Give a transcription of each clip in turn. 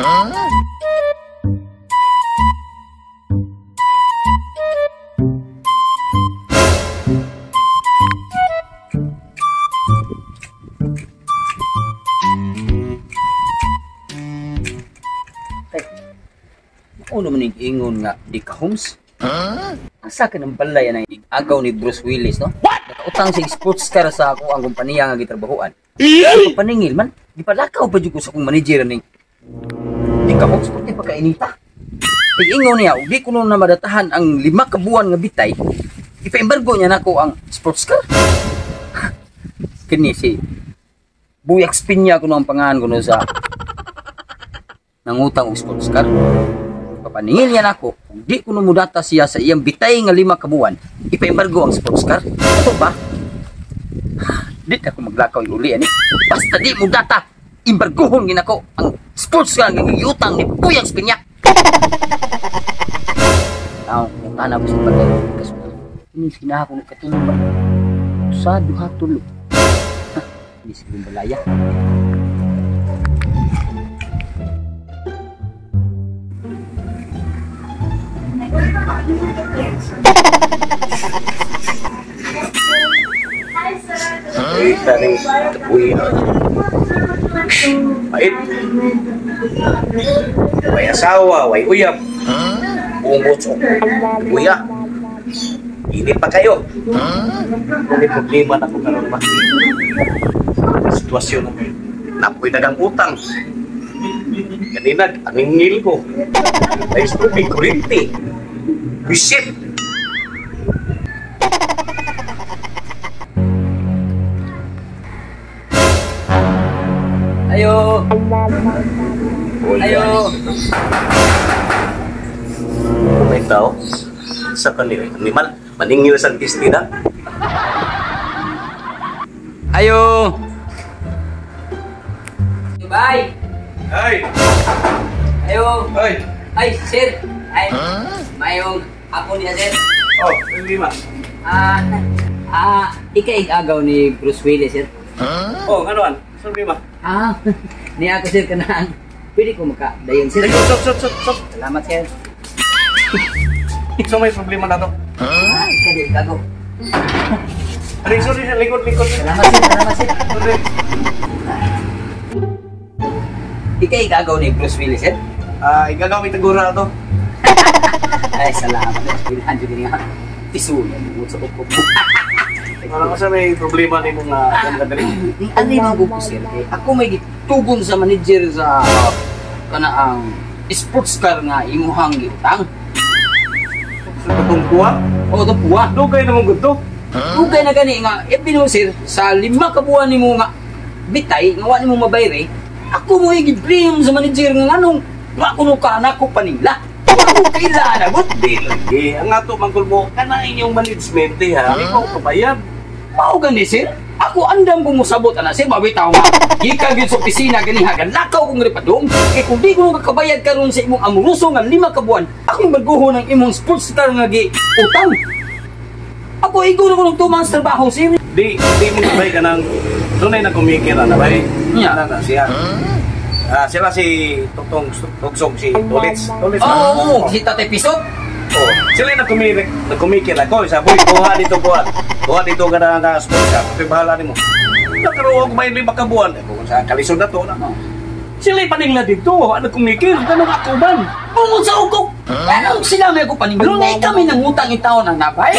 Ano man yung ingon nga di ka Holmes? Asa ka ng balay ang agaw ni Bruce Willis, no? What? Nakautang sig sports car sa ako ang kompanya nga gitrabahoan. Ay, paningil man, gipalakaw pa jud ko sa akong manager ning di ka Holmes, pati pagkainita. Ingon niya, di ko na madatahan ang 5 ka buwan nga bitay, ipa-embargo niya nako ang sports car. Kini si Buyak Spinya kuno ang pangalan kuno sa nangutang og sports car. Papaningil niya nako, kung di ko mudata siya sa iyang bitay nga 5 ka buwan, ipa-embargo ang sports car. Ito ba? Di ako maglakaw uli ani. Basta di mo data, embargohon ginako ang sports car nga giutang ni Buyang Spinya. Aw, tanaw ko sa bagay kasunan. Ini sinaha ko katulog ba? Usa, duha, tulo. Ini siguro balaya. Pait. Way asawa, way uyab. Buong buya. Hindi pa kayo. May problema na kung karoon ba. Sitwasyon na kayo. Napoy dagang utang. Kanina, aningil ko. Ay, stupid, kurinti. Bisit. Ayo. Ayo. May tao sa kanila animal maningil sa Kristina. Ayo. Bye. Ay. Ayo. Ay. Ay, sir. Ay. Mayong ako niya, sir. Oh, lima. Ikaig-agaw ni Bruce Willis, sir. Oh, ano an? Sir, lima. Niya ako, sir, kanang. Pwede ko makadayon, sir. Stop, stop, stop, stop. Salamat, sir. So may problema na to. Ikaig-agaw. Ay, sorry, sir. Likod, likod. Salamat, sir. Salamat, sir. Sorry. Ikaig-agaw ni Bruce Willis, sir. Igagaw may tagura na to. Ay, salamat. Bilhan dyan nga. Tisulan. Sa upo. Parang kasi may problema ni mga kadali. Ano yung mga gupo, sir? Ako may gitugon sa manager sa kana ang sports car nga imuhang giutang. Sa katong kuha? Oo, itong kuha. Dugay na mong gusto. Dugay na gani nga. E bino, sir, sa 5 ka buwan ni mo nga bitay, nga wa ni mo mabayre, ako mo i-blame sa manager nga anong wa ko ka na ko paningla. Ako kailan abot. Di lagi. Ang ato mangkul mo, kana inyong management ha. Ikaw kabayad. Mao gani, sir. Ako andam kong musabot ana sir, mabitaw nga. Gikan gyud sa opisina gani hagan lakaw kong ripadong. Kay kung di ko kakabayad karon sa imong amoroso nga 5 ka buwan, akong baguhon ang imong sports car nga gi utang. Ako igo na ko ng 2 months trabaho, sir. Di mo bay kanang dunay na kumikira na bay. Nya. Na siya. Sila si Tutong Tugsog, si Tolits. Tolits. Oo, si Tatay Pisot. Oh, sila na kumikir ako. Sabi, kuha dito, kuha. Kuha dito ka na nga sports car. Ito'y bahala nimo. Nakaroon ko may 5 ka buwan. Kung sa kalisod na to, na. Sila paningla dito. Ano kumikir? Ganun ako man. Bungod sa ukok. Anong sila may ako paningla? Lunay kami ng utang yung taon ang napay.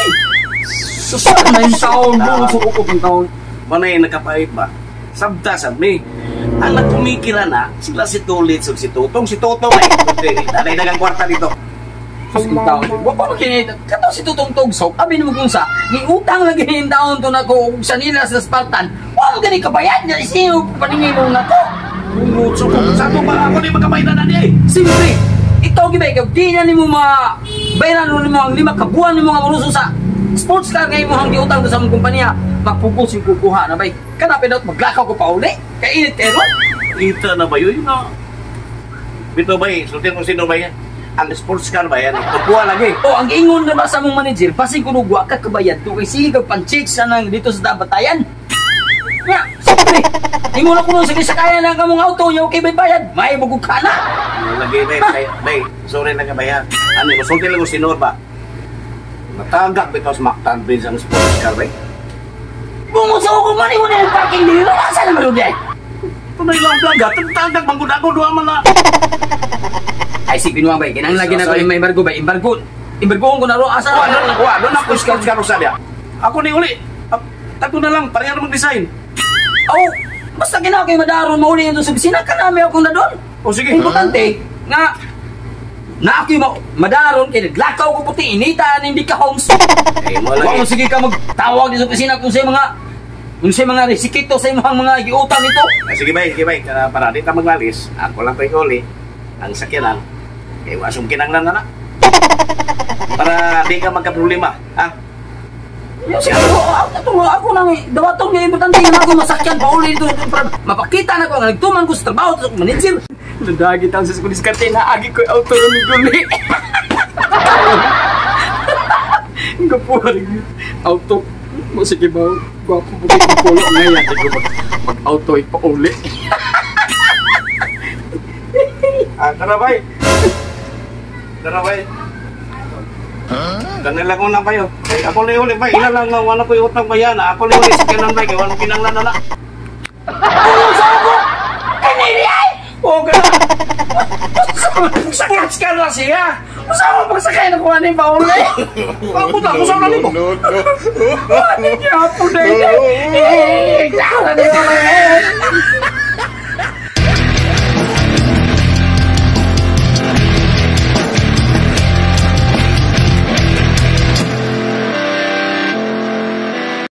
Susok na yung taon. Bungod sa ukok yung taon. Manay, nakapait ba? Sabta, sabi. Ang nagkumikira na, sila si Tolits o si Tutong. Si Tutong ay, nanay nagang kwarta dito. Wa pa makinita. Kato si Tutong Tugsog, abi nimo kung sa, giutang lagi yung taon to na ko sa nila sa Spartan. Wa mo gani kabayad niya, isiyo paningin na to. Bungod sa ukok. Sa ato ba ako ni makabayad na niya eh. Siyempre, ikaw gibay, ikaw di na nimo mabayaran nimo ang 5 ka buwan nimo nga maruso sa sports car nga imong giutang to sa among kumpanya. Magpugos yung kukuha na bay. Kanapin daw maglakaw ko pa uli. Kainit kayo. Ita na ba yun? Bito bay, sultin kung sino ba yan? Ang sports car ba yan? Kukuha lagi. O, ang ingon na ba sa mong manager, basing kung wa ka kabayad to, kay sige kag pan-check sa nang dito sa Batayan. Nga, Libre. Imo na kuno sige sakayan na kamong auto, yaw kay bayad. May bugog ka na. Ano lagi bay, bay, sorry lang ka bay ha. Ano, musulti lang ko sinor ba? Natagak bitaw sa Mactan Bridge ang sports car bay. Bungo sa ko man imo na yung parking dito. Asa na maludi? Tunay lang plaga, tagak manggod ako duha man na. Ay si binuang bay, kinahanglan lagi na ko Sorry. may embargo bay, embargo. Embargoon ko na ro asa Wa na. doon, wa doon ako sports car usa dia. Ako ni uli. Tago na lang, pareha namang design. Oh, basta ginawa kay madaron mauli yun sa opisina kanami ako na doon. O sige. Importante nga na ako yung madaron kay naglakaw ko puti inita hindi ka homes. Eh, mo Wa lagi. mo sige ka magtawag dito sa opisina kung sa mga resikito sa imong mga giutang nito. Ah, sige bay, sige bay, para, para di ta maglalis, ako lang to'y uli ang sakyanan. Kay wa sum kinanglan na na. Para di ka magka-problema, ha? Yung sige, ako, ako, ako nang dawaton nga importante nga ako masakyan pauli dito para mapakita na ko nga nagtuman ko sa trabaho sa manager. Nadagi taon sa diskarte na agi ko auto ni guli. Gapo auto mo sige ba gwapo bukid ko pulo ngayon di ko mag auto ipauli. Ah, tara bay. Tara bay. Kanila ko na bayo. Ay, ako na uli bay. Ila lang nga wala ko utang bayan. Ako na uli sa kinan bay kay wala kinanglan na na. Tulong sa ako! Kanili ay! O ka. Sports car na siya. Usa mo pagsakay na kuha ni pauli? Ako na, ako sa nimo. No, no. Ano niya po na yun? Eh, tara ni